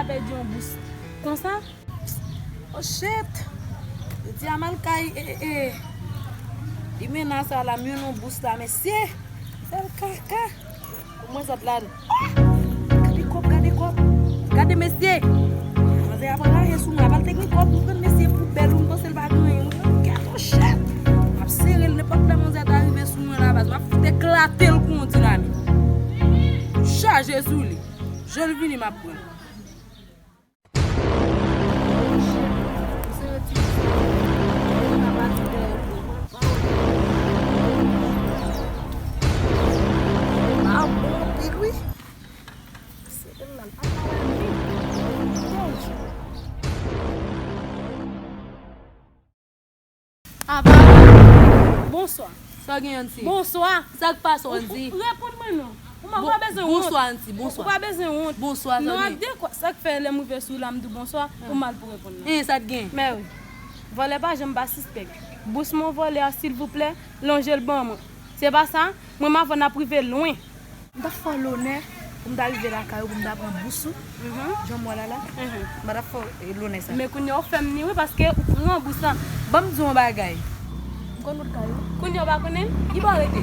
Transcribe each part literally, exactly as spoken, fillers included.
Pèdi yon bous konsa. Oh shit. Yo di Amalkay, e, e, e. Limena sa la, m jwenn yon bous la, mesye. Sèl kaka. Pou mwen sot la. Ah! Gade kòb, gade kòb. Gade mesye. Manzè ap raje sou mwen. Apal te gen kòb, m pran mesye pou bèl, m panse l pa gen anyen. Gade, oh shit. M ap sere l, nenpòt lè manzè ta rive sou mwen la, baz, m ap fout eklate l kou yon dinamit. Chaje sou li. Jan l vini, m ap pran l. Ava, bonswa. Sa gen, Anti? Bonswa. Sa k pase, Anti? Ou, ou reponn mwen non. Ou pa bezwen wont. Bonswa, Anti, bonswa. Ou pa bezwen wont. Bonswa, sa gen? Non, ak dekwa, sa k fè lè m rive sou la, m di w bonswa, ou mal pou reponn nan. Hein, sa t gen? Mèwi. Vòlè pa janm pa sispèk. Bous mwen vòlè a, silvouplè, lonje l ban mwen. Se pa sa? Mwen m avè w n ap rive lwen. M t ap fè w lonè pou m ta rive lakay ou, pou m ta pran bous ou. Jan m wè la la. M pa t ap fè w, eh, lonè sa. Men kounye a w fè m ni wi, paske ou pran bous la. Ban m di w yon bagay. M konn wout kay ou. Kounye a w pa konnen m? Ki bò w rete?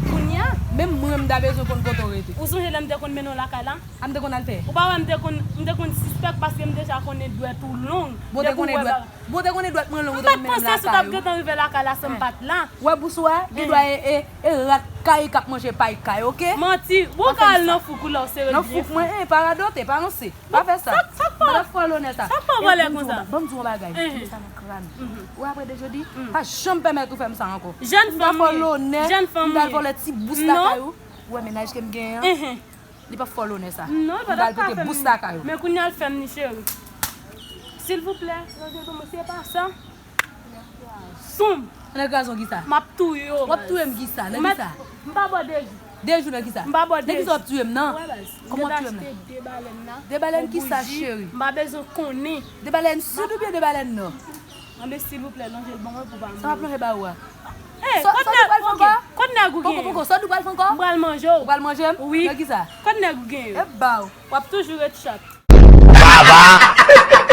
Kounye a? Menm mwen m ta bezwen konn kote w rete. Ou sonje lè m te konn mennen w lakay la? A m te konn al fè? Ou pa wè m te konn, m te konn sispèk paske m deja konnen dwèt ou long. Bon, te konnen dwèt. Bon, te konnen dwèt mwen long, ou te konn mennen m lakay ou. M pa t panse si w t ap gentan rive lakay la san m pa t la. Wè bous ou a, gen dwa e, e, e rat kay k ap manje pay kay, oke? Manti, bon, ka al nan fouk ou la, w sere byen. Nan fouk mwen, eh, pa radote, pa ranse. Pa fè sa. Sa, sa k pa, m pa t ap fè w lonè sa. Sa k pa vòlè konsa? Ban m di w yon bagay. Mete sa nan kràn ou. Ou apre de jodi, pa janm pèmèt ou fè m sa ankò. Jèn fanm ou ye. M pa fè w lonè, m t al vòlè ti bous lakay ou. Ou wè mennaj ke m genyen an? Li p ap fè w lonè sa. Non, li pa t ap ka fè m. M pral pote bous lakay ou. Men kounye a l fè m ni cheri. Silvouplè, se pa sa. Sonm. Nan gazon ki sa? M ap touye w. W ap touye m ki sa? Nan ki sa? M pa ba w de jou. De jou nan ki sa? M pa ba w de jou. Nan ki sa w ap touye m nan? Kòman w ap touye m nan? De balèn la. De balèn ki sa, cheri? M pa bezwen konnen. De balèn sid oubyen de balèn nò? Anben, silvouplè, lonje l ban mwen pou pa mouri. Sa m ap lonje ba ou a? Hey, sa, kot nèg ou gen? Poko, poko, sa w di w pral fè ankò? M pral manje w. Ou pral manje m? Wi. Nan ki sa? Kot nèg ou gen yo? E ba w. W ap toujou ret chat. Baba!